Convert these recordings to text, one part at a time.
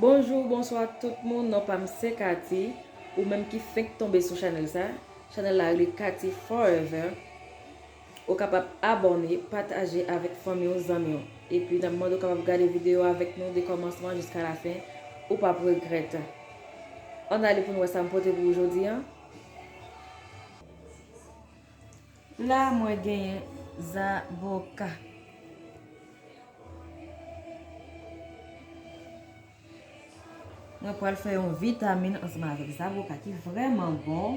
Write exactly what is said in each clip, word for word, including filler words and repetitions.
Bonjou, bonswa tout moun, non pa m se Cathy. Ou menm ki fenk tonbe sou chanèl sa, chanèl la rele Cathy Forever. Ou kapab abòne, pataje avèk fanmi w, zanmi w. Epi n ap mande w kapab gade videyo avèk nou de kòmansman jiska lafen, ou p ap regrèt. Ann ale pou n wè sa m pote pou ou jodi a. La mwen genyen zaboka. Mwen pral fè yon vitamin ansanm avèk zaboka ki vrèman bon.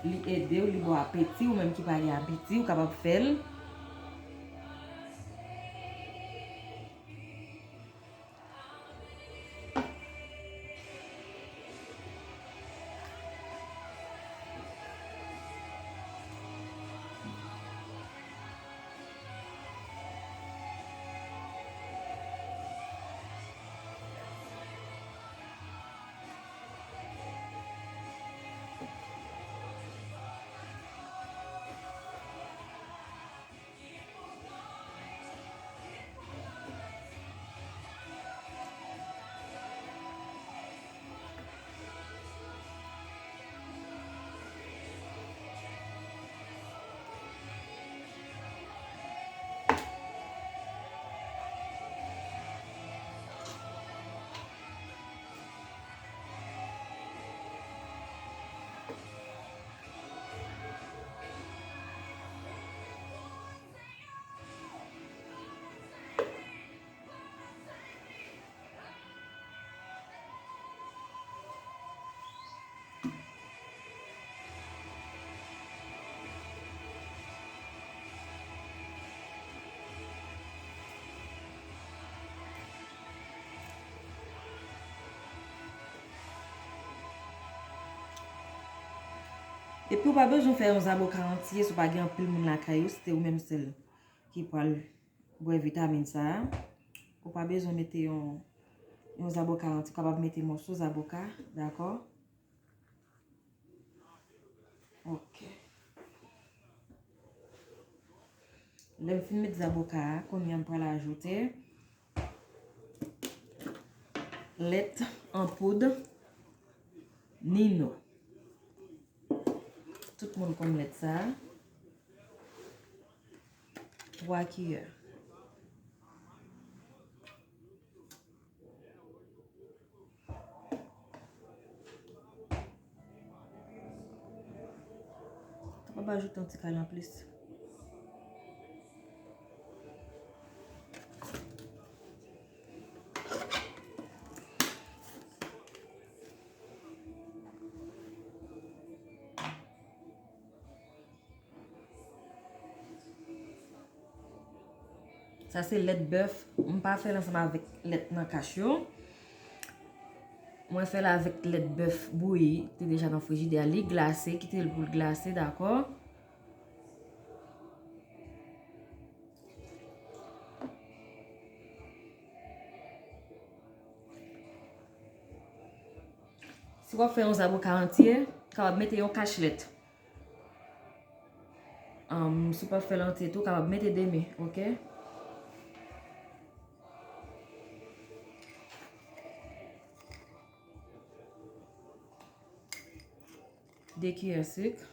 Li ede w, li ba w apeti, ou menm ki pa gen apeti, ou kapab fè l. Epi ou pa bezwen fè yon zaboka antye si w pa gen anpil moun lakay ou, si te ou menm sèl ki pral bwè vitamin sa a. Ou pa bezwen mete yon, yon zaboka antye, ou kapab mete mòso zaboka, dakò? Ok. Lè m fin met zaboka a, kounye a m pral ajoute lèt an poud Nino. Tout moun konn lèt sa a. Twa kiyè. Kapab ajoute yon ti kal anplis. Sa se lèt bèf. M pa fè l ansanm avèk lèt nan kach yo. Mwen fè l avèk lèt bèf bouyi, ki te deja nan frijidè a. Li glase, kite l pou l glase, dakò? Si w ap fè yon zaboka antye, kapab mete yon kach lèt. Ann, si w pa fè l antye tou, w kapab mete demi, oke? De kiyè sik.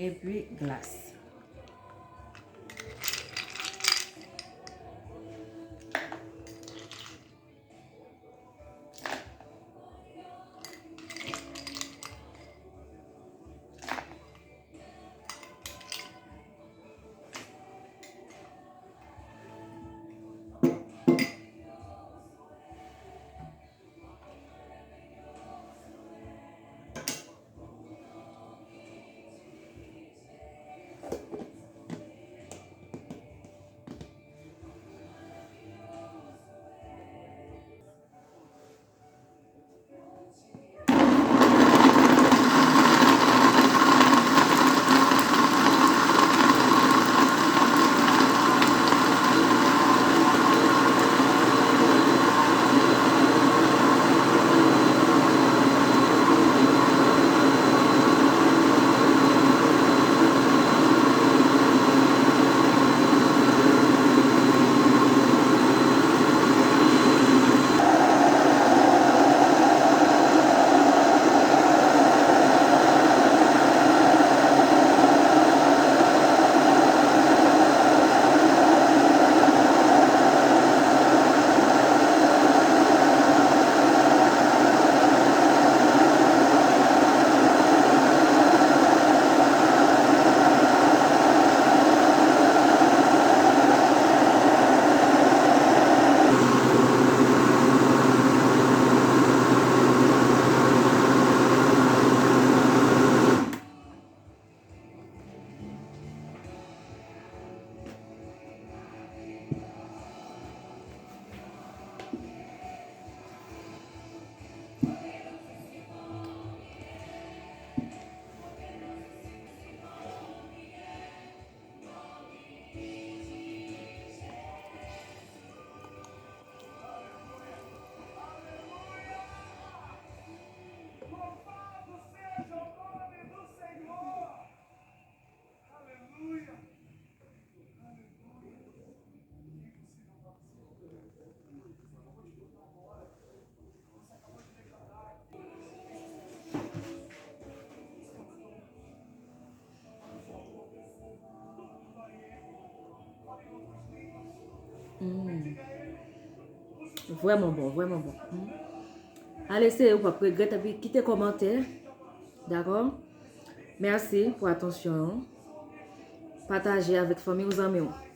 Epi glas. Vrèman bon, vrèman bon. Hmm. Al eseye, ou p ap regrèt, epi kite kòmantè. Dakò? Mèsi pou atansyon an. Pataje avèk fanmi w, zanmi w.